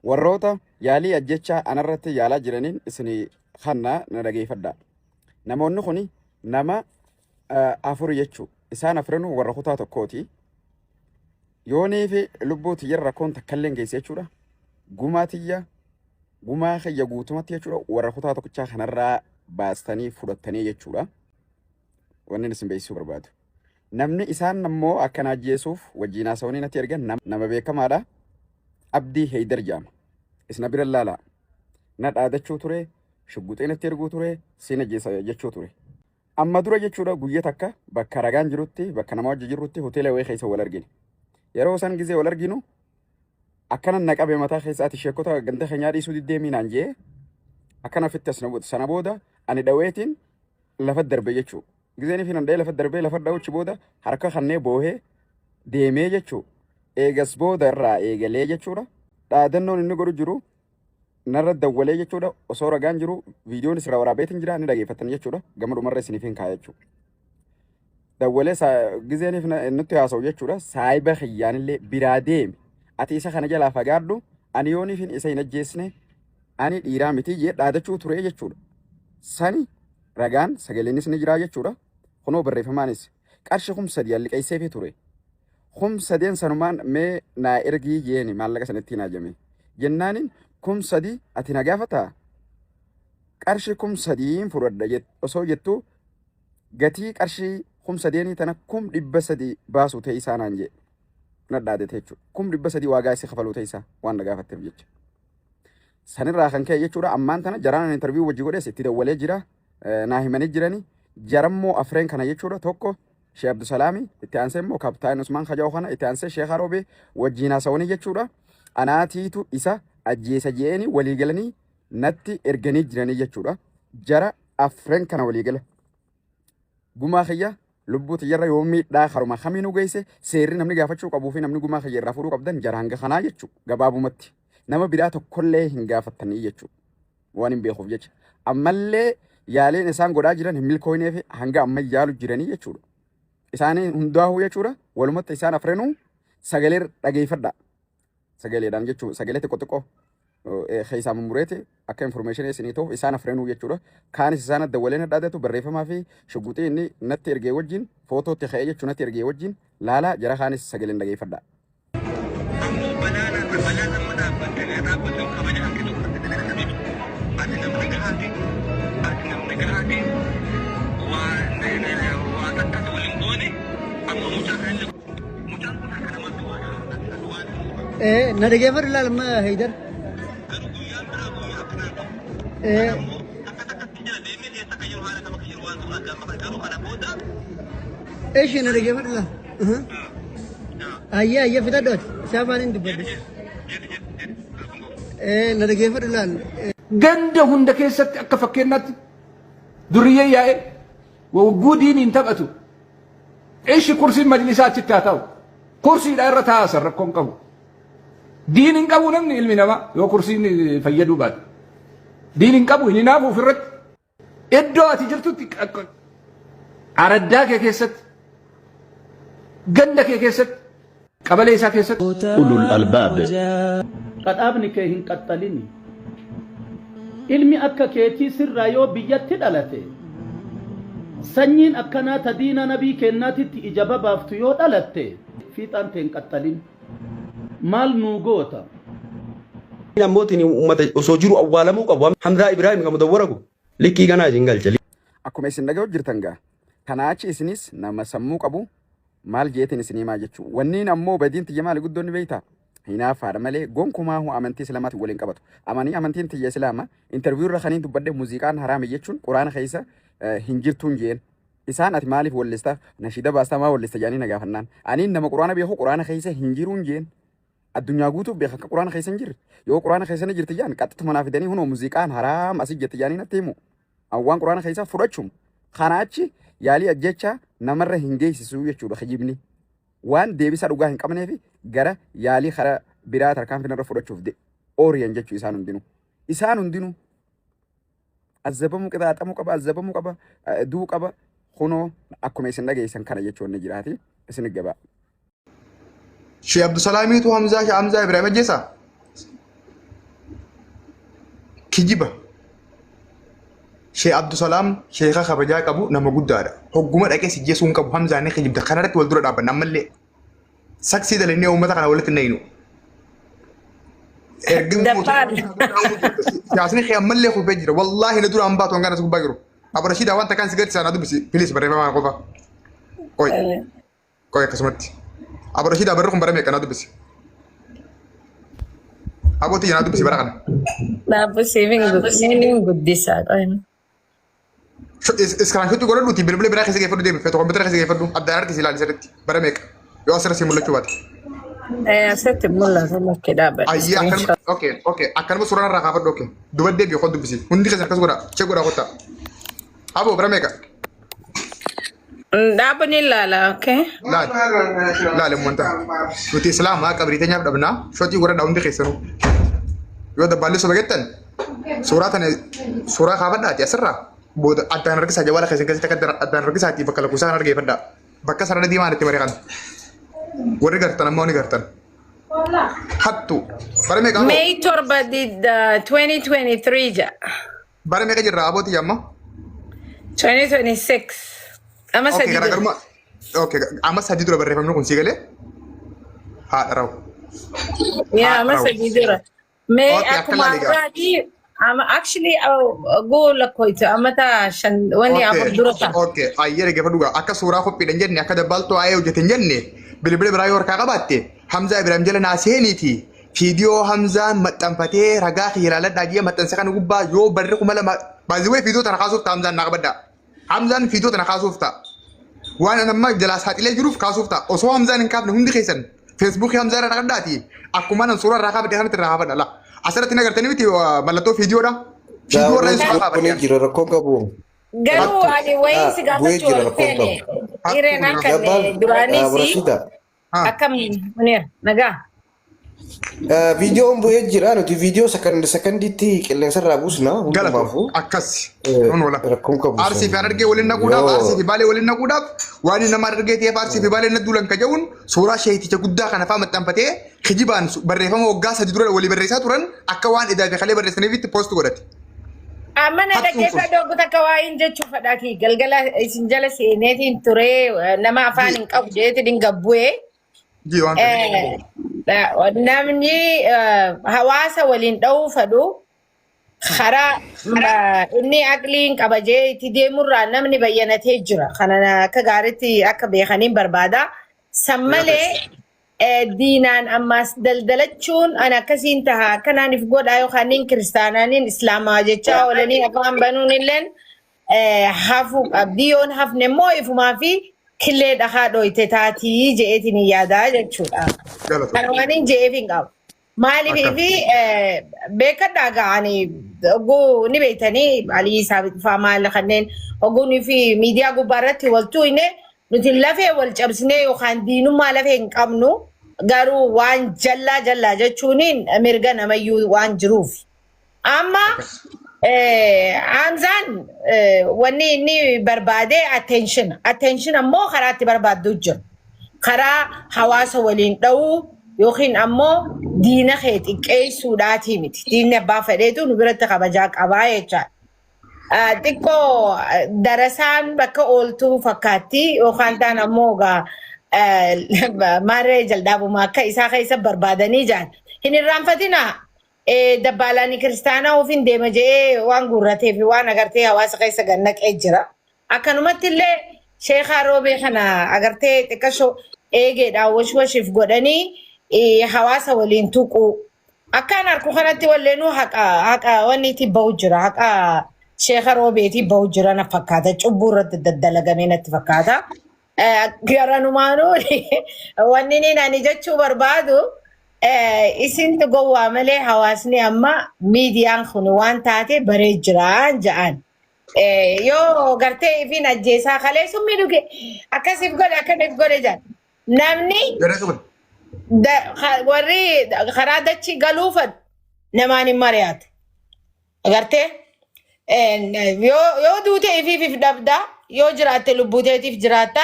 Warroota yaalii ajjechaa anarratti yaalaa jiraniin isinii kanna na dhageeffadhaa. Namoonni kuni nama afur jechuu. Isaan afranuu warra kutaa tokkooti. Yoonii fi lubbuu tiyyarra rakkoon takkallee hin geesse jechuudha. Gumaa tiyya gumaa kiyya guutumatti jechuudha warra kutaa tokkichaa kanarraa baastanii fudhattanii jechuudha. Wanni isin beeksisuu barbaadu. Namni isaan ammoo akka na ajjeesuuf wajjiin haasawanii natti ergan nama beekamaadha. Abdii Heydar jedhama. Isna bira laalaa. Na dhaadachuu ture, shugguxee natti erguu ture, siin ajjeesa jechuu ture. Amma dura jechuudha guyya takka bakka ragaan jirutti, bakka nama wajji jirrutti hoteela wayii keessa wal argine. Yeroo isaan gizee wal arginu akkana na qabe mataa keessa ati sheekota ganda keenyaa dhiisuu diddeemii naan jee akkana ofitti as na buute. Sana booda ani dhaweetiin lafa darbe jechuudha. Gizeen fi nan dha'ee lafa darbee lafa dha'uchi booda harka kannee boohee deemee jechuudha. Eegas booda irraa eegalee jechuudha. Dhaadannoon inni godhu jiru narra dawwalee jechuudha. Osoo ragaan jiru viidiyoon isirraa waraabeetiin jira ni dhageeffatan jechuudha. Gama dhumarra isiniif hin kaaya jechuudha. Dawwalee gizeeniif nutti haasa'u jechuudha. Saayiba kiyyaanillee biraa deemi. Ati isa kana jalaa fagaadhu. Ani yooniif isa hin ajjeesne ani dhiiraa miti jee dhaadachuu ture jechuudha. Sani ragaan sagaleenis ni jiraa jechuudha. Kunoo barreeffamaanis qarshi 3000 an liqeesseefii ture. 3000 sanumaan mee naa ergii jeeni maallaqa sanatti hin hajame. Jennaanin 3000 ati na gaafataa? Qarshi 3000 fudhadha osoo jettuu gatii qarshii 3000 tana 300,000 baasu ta'e isaa naan jee. Na dhaadate jechuudha. 300,000 waagaa isii kafaluu ta'e isaa waan na gaafatteef jecha. Sanirraa kan ka'e jechuudha ammaan tana jaraan interview wajji godhes itti dawwalee jira naa himanii jirani jarammoo afreen kana jechuudha tokko Sheekh Abdusalaami itti aansee immoo Kaptaan Usmaan Kajaa'u kana itti aansee Sheekh Haroobee wajjiin haasawanii jechuudha anaatiitu isa ajjeesa je'eeni walii galanii natti erganii jiranii jechuudha jara afreen kana walii gala. Gumaa kiyya lubbuu tiyyarra yoo miidhaa karuma kamiinuu geesse seerri namni gaafachuu qabuu fi namni gumaa kiyya irraa fuudhuu qabdan jara hanga kanaa jechuu gabaabumatti nama biraa tokkollee hin gaafattanii jechuu waan hin beekuuf jecha ammallee yaaliin isaan godhaa jiran hin milkooyneef hanga amma yaalu jiranii jechuudha. Isaanii hundaa'uu jechuudha walumatti isaan afrenuu sagalee dhageeffadha. Sagaleedhaan jechuudha sagalee xiqqoo xiqqoo keessaa mummureeti akka information isinii ta'uuf isaan afrenuu jechuudha. Kaanis isaan adda waleen dhaadatu barreeffamaa fi shugguxii inni natti ergee wajjin footootti ka'ee jechuun natti ergee wajjin laalaa jara kaanis sagaleen dhageeffadha. Ammoo balaan har'a balaan amma dhaabbatte na dhaabbatu kabaja hanqi tokko miti. Ati namni gahaati. Ati namni gahaati. Waa waa takkas waliin goone amma mucaa kanallee mucaan kun harka namaatti waa waa Eh, na dhageeffadhu laal amma Heydar. Garuu guyyaan biraa guyyaa akkanaa qabu. Eh, Ammoo takka takkatti jala deemee keessa akka jiru haala kam akka jiru waan ta'u adda amma garuu kana booda eshi na dhageeffadhu laal. Uh-huh. Ayyee ayyee fixadhu ati. Si afaan hin dubbadhu. Eh, na dhageeffadhu laal. Ganda hunda keessatti akka fakkeenyaatti duriyyee yaa'ee wagguu diiniin taphatu. Ishi kursiin majlisaa achitti haa ta'u. Kursiidha irra taa'asan rakkoon qabu. Diin hin qabu namni ilmi namaa yoo kursiin fayyaduu baate. Diin hin qabu hin hinaafu ofirratti. Iddoo ati jirtutti araddaa kee keessatti ganda kee keessatti qabalee isaa keessatti. Ulul albaab. Qadhaabni kee hin qaxxalini. Ilmi akka keetii sirraa yoo biyyatti dhalate, sanyiin akkanaa ta diina nabii keennaatitti ija babaaftu yoo dhalatte, fiixaan tee hin qaxxalin. Maal nuu goota? Ammootiin uummata osoo jiru awwaalamuu qabu. Hamzaa Ibraahim kan mudawwara kun likkii kanaa isin galcha. Akkuma isin dhaga'u jirtan gaa. Kanaa achi isinis nama sammuu qabu maal jeetiin isin himaa jechuu. Wanniin ammoo badiin tiyya maali guddoon ni beektaa? Hinaaffaadha malee gonkumaahu amantii islaamaatiin waliin qabatu. Amanii amantiin tiyya islaama interview irra kaniin dubbadhe muuziqaan haraami jechuun quraana keessa hin jirtuun jeen. Isaan ati maaliif wallista nashiida baastaa maa wallista jedhanii na gaafannaan. Aniin nama quraana beeku quraana keessa hin jiruun jeen. Addunyaa guutuu beeka akka quraana keessa hin jirre. Yoo quraana keessa ni jirti jedhan qaxxituma naa fidanii hunoo muuziqaan haraam asii jetti jedhanii natti himu. An waan quraana keessaa fudhachuma. Kana achi yaalii ajjechaa namarra hin geessisu jechuudha kijibni. Waan deebisa dhugaa hin qabneef gara yaalii karaa biraa tarkaanfii narra fudhachuuf de ooriyan jechuu isaan hundinuu. Isaan hundinuu azabamuu qixaaxamuu qaba azabamuu qaba du'uu qaba kunoo akkuma isin dhageessan kana jechuun ni jiraati isin gabaa. Shee Abdusalaamiitu Hamzaa Hamzaa Ibrahim ajjeesaa? Kijiba. Sheekh Abdusalaam sheeka kabajaa qabu nama guddaadha. Hogguma dhaqee si jeesuu hin qabu Hamzaan ni kijibda. Kanarratti wal dura dhaabbanna ammallee. Saksii dalannee uummata kana walitti hin naqinu. Erga Dabbaal. Siyaasni kee ammallee kufee jira. Wallaahi na dura hin baatu hanga as gubbaa jiru. Abu Rashiidaa wanta kan si gadhiisaa na dubbisi. Please barreeffamaan qofa. Qoy. Qoy akkasumatti. Abu Rashiidaa barri kun bara meeqa na dubbisi. Abootii na dubbisi bara kana. Dhaabbu siif hin guddisa. Iskiraanshootii godhadhuuti bilbila biraa keessa geeffadhu deemi. Feetu kompiitara keessa geeffadhu. Addaan harkisi ilaali sirriitti. Bara meeqa. Yoo asirra si mul'achuu baate. Asitti mul'atu lakkee dhaabbadhe. Ayyee akkanuma okay okay akkanuma suuraan irraa kaafadhu okay. Duba deebi koo dubbisi. Hundi keessan akkas godhaa. Chee godhaa kottaa. Aboo bara meeqa? Dhaabbu ni ilaala, okay? Laal. Laal immoo Nuti Islaamaa qabrii teenyaaf dhabnaa. Shotii godhadhaa hundi keessanuu. Yoo dabbaalli soba jettan suuraa tana suuraa kaafadhaati asirraa booda addaan harkisaa jawaala keessan keessatti akka addaan harkisaatii bakka lakkoofsaa kan argeeffadhaa. Bakka sarara diimaan itti maree kana. Warri gartan ammoo ni gartan. Hattu. Bara meeqa aboo? May 7 2023 jedha. Bara meeqa jirra abootii amma? 2026. Amma Okay, 3 dura. garaagarummaa. Okay, amma 3 dura barreeffamni kun sii galee? Haadha rawu. Yaa amma Haadha rawu. 3 dura. Mee Okay, akka akkuma laali gaa. har'aati amma actually goo lakkoofte amma ta'a 5 wanni 4 dura ta'a. Okay, ayyee dhaggeeffadhu gaa. Akka suuraa qophiidha hin jenne, akka dabbaaltuu waa'ee hojjete hin jenne, bilbila biraa yoo harkaa qabaatte, Hamzaa Ibrahim jala naa seeniiti. Fiidiyoo Hamzaan maxxanfatee ragaa kiyya ilaaladhaa jee maxxanse kana gubbaa yoo barri 2000 baay'ee fiidiyoo tana kaasuuf ta'a Hamzaan naa qabadhaa. Hamzaan fiidiyoo tana kaasuuf ta'a. Waan an amma jalaa saaxilee jiruuf kaasuuf ta'a. Osoo Hamzaan hin kaafne hundi keessan Feesbuukii Hamzaa irra dhaqadhaati. Akkuma nan suuraa irraa kaafadhe kanatti irraa kaafadha. La. Asirratti na agartanii miti mallattoo fiidiyoodha. Fiidiyoo irra Daawwitiin suuraa kun kaafadhe. jira rakkoon qabu. Garuu Hattu. ani wayii si Bu'ee gaafachuu jira ol rakkoon seene qabu. Hattu hireen kun akka Gabbaan duraanis Abrashida. akkam Munir nagaa. Viidiyoon bu'ee jira nuti viidiyoo sakand sakandiitti qilleensarraa buusna Galatu hundumaafuu akkas nun wala. rakkoon qabu Arsii fi san. Harargee waliin naquudhaaf Yoo Arsii fi Baalee waliin naquudhaaf waan inni nama Harargee ta'eef Arsii fi Baalee na duulan ka jedhuun suuraa sheeyticha guddaa kana faa maxxanfatee kijibaan barreeffama waggaa 3 dura walii barreessaa turan akka waan edaa fi kalee barreessaniifitti poost godhate. Amma na Hattuun kun. dhaggeeffadhu obbo takka waa'een jechuu fadhaati galgala isin jala seeneetiin turee nama afaan hin qabu jeetiin hin gabbu'ee. Jii waan fedhe. Namni hawaasa waliin dha'uu fedhu karaa inni aqliin qaba jee itti deemurraa namni bayyanatee jira. Kana akka gaariitti akka beekaniin barbaada. San malee diinaan ammaas daldalachuun ani akkasiin taha akkanaan if godhaa yookaan niin kiristaanaa niin islaamaa jechaa oolanii afaan banuun illeen hafuu qabdi. Yoon hafne immoo ifumaa fi killee dhakaa dhooyte taatii je'eetiin hin yaadaa jechuudha. Galatoom. Kana waan hin je'eef hin qabu. Maaliif Akka. fi beekadhaa ga'anii oguu ni beektanii Alii Saabit fa'aa maal kanneen oguunii fi miidiyaa gubbaa irratti wal tuuyne nuti lafee wal cabsinee yookaan diinummaa lafee hin qabnu garuu waan jallaa jallaa jechuun mirga namayyuu waan jiruuf. Amma Hamzaan wanni inni barbaade attention. Attention ammoo karaa itti barbaaddu jira. Karaa hawaasa waliin dha'uu yookiin ammoo diina kee xiqqeessuudhaatii miti. Diinni abbaa fedheetu nu biratti kabajaa qabaa jechaadha. Xiqqoo darasaan bakka ooltuu fakkaatti yookaan taan ammoo egaa maarree jaldaabuma akka isaa keessa barbaadanii jaan. Hin irraanfatinaa. Dabbaalaani kiristaanaa ofiin deema je'ee waan guurratee fi waan agartee hawaasa keessa gad naqee jira. Akkanumatti illee sheekaa roobee kana agartee xiqqasho eegeedhaan washwashiif godhanii hawaasa waliin tuquu. Akkaan harku kanatti walleenuu haqa haqa wanni itti bahu jira. Haqa sheeka roobeetii bahu jira na fakkaata. Cubbuu irratti daddalagamee natti fakkaata. Garanumaanuu wanni inni ani jechuu barbaadu isintu gowwaa malee hawaasni amma miidiyaan kun waan taate baree jiraan ja'an. Yoo gartee ifiin ajjeesaa kalee summii dhuge akkasiif godhe akkaniif godhe jedhan. Namni Gara qaban. warri karaa dachii galuu fedhu namaan hin mari'atu. Agartee? Yoo duute ifiif if dhabda, yoo jiraatte lubbuu teetiif jiraatta.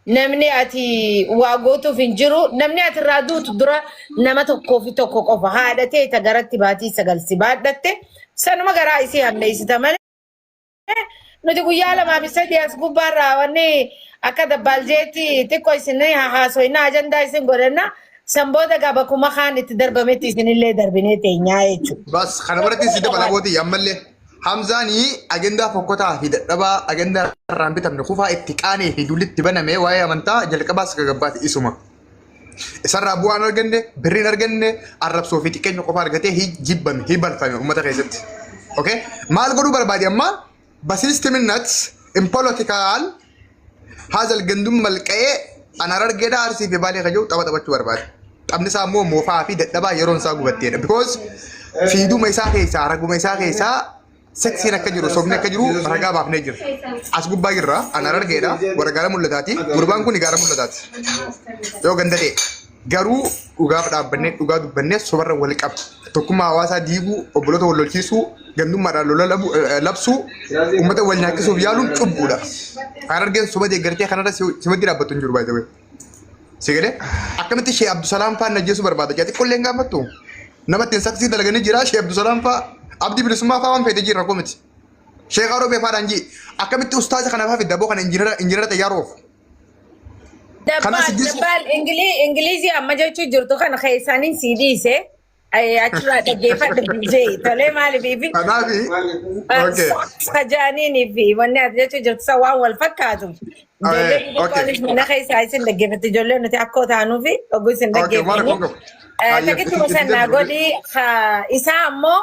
Namni ati waa gootuuf hin jiru. Namni ati irraa duutu dura nama tokkoo fi tokko qofa. Haadha tee ta garatti baatii 9 si baadhatte. Sanuma garaa isii hammeessita malee nuti guyyaa lamaa fi sadii as gubbaarraa wanni akka dabbaaljeetti xiqqoo isin haasoyna ajandaa isin godhanna. San booda gaa bakkuma kaan itti darbametti isinillee darbinee teenyaa jechuudha. Bas kana biratti si dabala booti ammallee Hamzaanii agendaa fokkotaa fi dadhabaa agendaa irraa hin bitamne kufaa itti qaanee fi duulli itti baname waa'ee amantaa jalqabaas gagabbaati isuma. Isarraa bu'aan arganne birriin arganne arrabsoo fi xiqqeenya qofa argatee hi jibbame hi balfame uummata keessatti. Okay? Maal godhuu barbaade amma basiistiminnat in political haazal gandum malqa'ee an harargeedha arsii fi baalee kan jiru tapha taphachuu barbaade. Taphni isaa immoo moofaa fi dadhabaa yeroon isaa gubatteedha. Because fiiduma isaa keessaa raguma isaa keessaa seksiin akka jiru sobni akka jiru ragaa baafnee jira. As gubbaa jirra an harargeedha warra gaara mul'ataati gurbaan kun gaara mul'ataati. Yoo ganda ta'e garuu dhugaaf dhaabbannee dhugaa dubbannee sobarra wal qaba. Tokkummaa hawaasaa diiguu obboloota wal lolchiisuu gandummaadhaan lola labsuu uummata wal nyaachisuuf yaaluun cubbuudha. Harargeen soba deeggartee kanarra si dhaabbattu hin jiru baay'ee. Si galee akkamitti Shee Abdusalaam fa'aa najjeesuu barbaada jaa xiqqoollee hin gaafattu. Nama ittiin saksii dalaganii jira Shee Abdusalaam fa'aa Abdii Bilisummaa fa'aa waan fedhe jira rakkoo miti. Sheekh Arobee fa'aadhaan jii akkamitti ustaaza kana fa'aa fidda boo kana injiinara xayyaara oofu. Kanas Dabbaal ijjisu. dabbaal Ingilizii amma jechuu jirtu kana keessaaniin sii dhiise achirraa dhaggeeffadhu jee tolee maaliif Kanaafi okay. Sajaaniinii fi wanni ati jechuu jirtu san waan wal fakkaatu. Ijoollee xixiqqoonis mana keessaa isin dhaggeeffatti ijoollee nuti akkoo taanuu fi oguu isin Okay, maal dhaggeeffannu. rakkoon qabu? Ayyee, Takkittuma itti san naa darbu. godhi isaa ammoo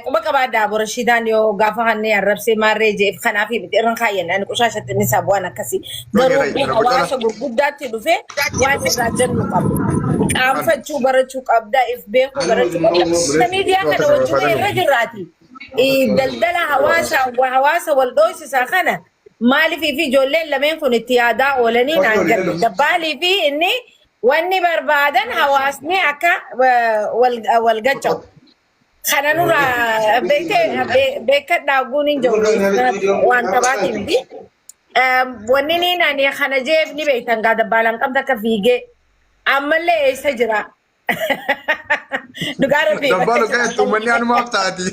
quba qabaadhaa Borashiidaan yoo gaafa hannee arrabsee maarree jeef kanaaf miti irran kaayyan ani qushaashatti inni isaa bu'aan akkasii. Garuu hawaasa gurguddaatti dhufee waan irraa jennu qaba. Qaanfachuu barachuu qabda, if beekuu barachuu qabda. Miidiyaa kana wajjin irra jirraati. Daldala hawaasa hawaasa wal dhoosisaa kana maaliif fi ijoolleen lameen kun itti yaadaa oolanii naan galle. Dabbaalii fi inni wanni barbaadan hawaasni akka wal gacha'u. Kana nurraa beektee beekadhaa guun hin jiru waan taphaatii miti. Wanni niin ani kana jeef ni beektan gaa dabbaalaan qabda akka fiigee ammallee eessa jira? Dhugaa rabbii bakka Dabbaalu jira. kan uummanni anumaaf taati.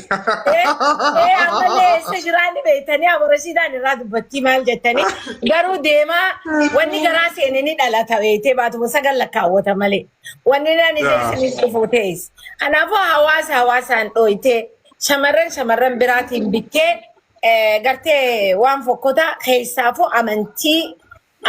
Ammallee eessa jiraa ni beektanii aborashiidhaan irraa dubbattii maal jettanii garuu deemaa wanni garaa seene ni dhalata beektee baatuma sagal lakkaawwata malee. Wanni naan isiniif dhufu ta'es. Kanaafuu hawaasa hawaasaan dhooytee shamarran shamarran biraatiin bittee gartee waan fokkotaa keessaafuu amantii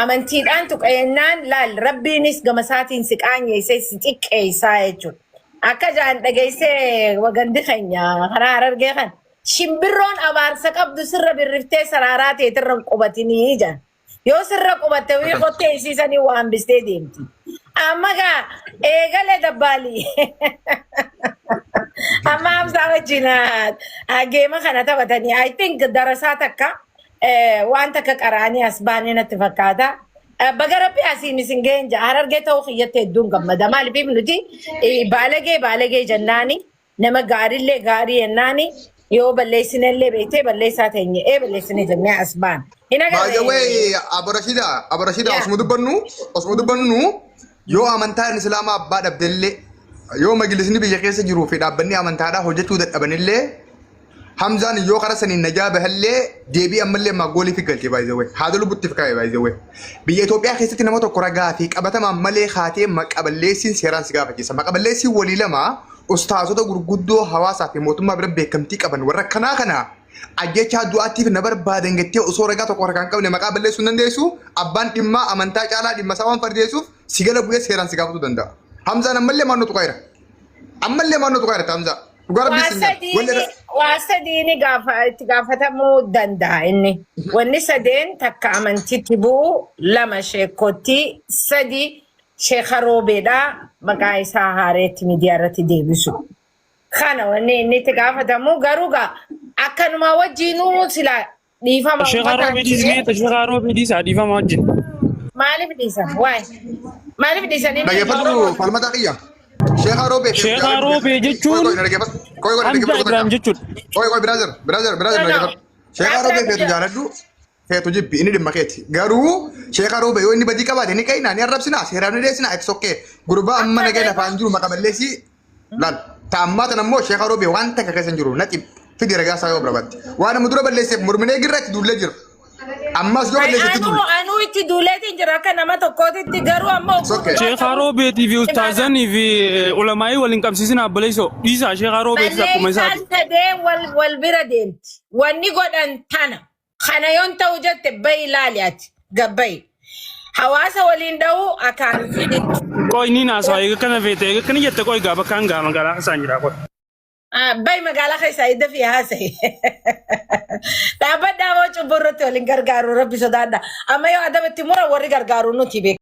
amantiidhaan tuqeennaan laal rabbiinis gama isaatiin si qaanyeessee si xiqqeessaa jechuudha. Akka jaan dhageessee wagandi keenya karaa harargee kan shimbirroon abaarsa qabdu sirra birriftee saraaraa teetirra hin qubatinii jaan. Yoo sirra qubatte wii qottee isiisanii waa hambistee deemti. Amma gaa eegale dabbaalii. Amma Hamzaa wajjin geema kana taphatanii I think darasaa takka waan takka qara'anii as baanii natti fakkaata. Baga rabbi asiin isin ga'een ja'a harargee ta'uu kiyyatti hedduun gammada. Maaliif nuti baalagee baalagee jennaani nama gaarillee gaarii jennaani yoo balleessinellee beektee balleessaa teenye ee balleessine jennee as baana. Hin By the agarree. way, Aborashida, Aborashida, osuma dubbannu yoo amantaan Islaamaa abbaa dhabdellee yoo majlisni biyya keessa jiruu fi dhaabbanni amantaadhaa hojjechuu dadhabanillee Hamzaan yoo karaa saniin najaa bahallee deebii ammallee magoolii fi galche by the way. Haada lubbutti fi kaa'e by the way. Biyya Itoophiyaa keessatti nama tokko ragaa fi qabatamaan malee kaatee maqaballeessiin seeraan si gaafachiisa. Maqaballeessiin walii lama ustaazota gurguddoo hawaasaa fi mootummaa bira beekamtii qaban warra kanaa kana ajjechaa du'aatiif na barbaadan jettee osoo ragaa tokko harkaan qabne maqaa balleessuu hin dandeessu. Abbaan dhimmaa amantaa caalaa dhimma isaa waan fardeessuuf si gala bu'ee seeraan si gaafatuu danda'a. Hamzaan ammallee maannoo tuqaa jira. Ammallee maannoo tuqaa jira Hamzaa. Dhugaa rabbii Waa sin jedha. Walli sadiini waa sadiini gaafa itti gaafatamuu danda'a inni. Wanni sadeen takka amantitti bu'u lama sheekotti sadi sheeka roobeedha maqaa isaa haareetti miidiyaa irratti deebisu. Kana wanni inni itti gaafatamu garuu gaa akkanuma wajjinuu sila dhiifama Sheekh uummataan Roobii jedhee dhiisnee Sheekh Roobii dhiisaa dhiifama wajjin. Maaliif dhiisan? Waay maaliif dhiisan inni Dhaggeeffadhu falmataa kiyya. Sheekh Roobee fi Sheekh Roobee jechuun Qoy qoy Hamza dhaggeeffadhu Ibrahim jechuudha. Qoy qoy brother brother brother No, no. dhaggeeffadhu. Sheekh Roobee feetu jaaladhu feetu jibbi inni dhimma keeti. Garuu Sheekh Roobee yoo inni badii qabaate ni qeynaa ni arrabsinaa seeraan ni dheessinaa it's okay. Gurbaa amma Akka nagaya lafaan jiru maqa balleessii laal. Ta'ammaa tan ammoo Sheekh Roobee waan takka keessa hin jiru naqi. Fidi ragaa isaa yoo barbaadde. Waan amma dura balleesseef morminee girra itti duullee jira. Ammas yoo balleesse itti Anuu duulle. anuu itti duuleetiin jira akka nama tokkootitti garuu ammoo It's okay. Sheekhaa Roobeetii fi ustaazanii fi ulamaa'ii waliin qabsiisin abboleessoo. Dhiisaa Sheekhaa Roobeetis akkuma Balleessaan isaati. sadeen wal wal bira deemti. Wanni godhan tana. Kana yoon ta'u jette bayi ilaali ati. Gabbayi. Hawaasa waliin dha'uu akkaan fiditti. Qoy ni naasawa eega kana feete eega kana jette qoy gaa bakka hangaa magaalaa isaan jira qoy. Bayi magaalaa keessaa hidda fi haasa'e. Dhaabbadhaa moo cubbuu irratti waliin gargaaru rabbi sodaadha. Amma yoo adabatti mura warri gargaaru nuti beeku.